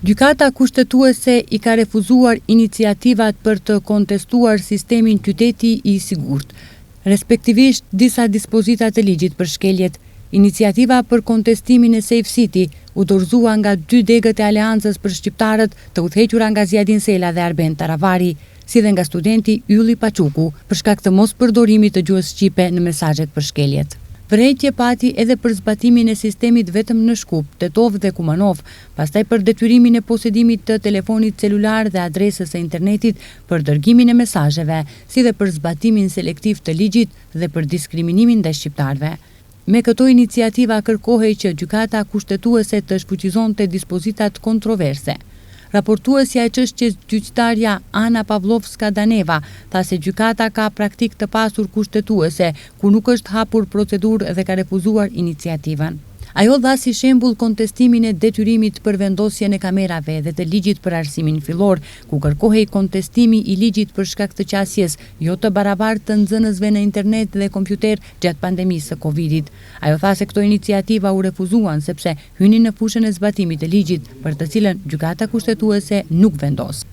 Gjykata Kushtetuese i ka refuzuar iniciativat për të kontestuar sistemin Qyteti i Sigurt, respektivisht disa dispozita të ligjit për shkeljet. Iniciativa për kontestimin e Safe City u dorëzua nga dy degët e Aleancës për Shqiptarët të udhëhequra nga Ziadin Sela dhe Arben Taravari, si dhe nga studenti Ylli Paçuku, për shkak të mospërdorimit të gjuhës shqipe në mesazhet për shkeljet. Vërejtje pati edhe për zbatimin e sistemit vetëm në Shkup, Tetovë dhe Kumanovë, pastaj për detyrimin e posedimit të telefonit celular dhe adresës së internetit për dërgimin e mesazheve, si dhe për zbatimin selektiv të ligjit dhe për diskriminimin ndaj shqiptarëve. Me këto iniciativa kërkohej që Gjykata Kushtetuese të shfuqizonte dispozitat kontroverse. Raportuesja e çështjes gjyqtarja Ana Pavlovska Daneva tha se gjykata ka praktikë të pasur kushtetuese ku nuk është hapur procedurë dhe ka refuzuar iniciativën. Ajo dha si shembull kontestimin e detyrimit për vendosjen e kamerave dhe të ligjit për arsimin fillor, ku kërkohej kontestimi i ligjit për shkak të qasjes jo të barabartë të nxënësve në internet dhe kompjuter gjatë pandemisë së Covidit. Ajo tha se këto iniciativa u refuzuan sepse hynin në fushën e zbatimit të ligjit, për të cilën Gjykata Kushtetuese nuk vendos.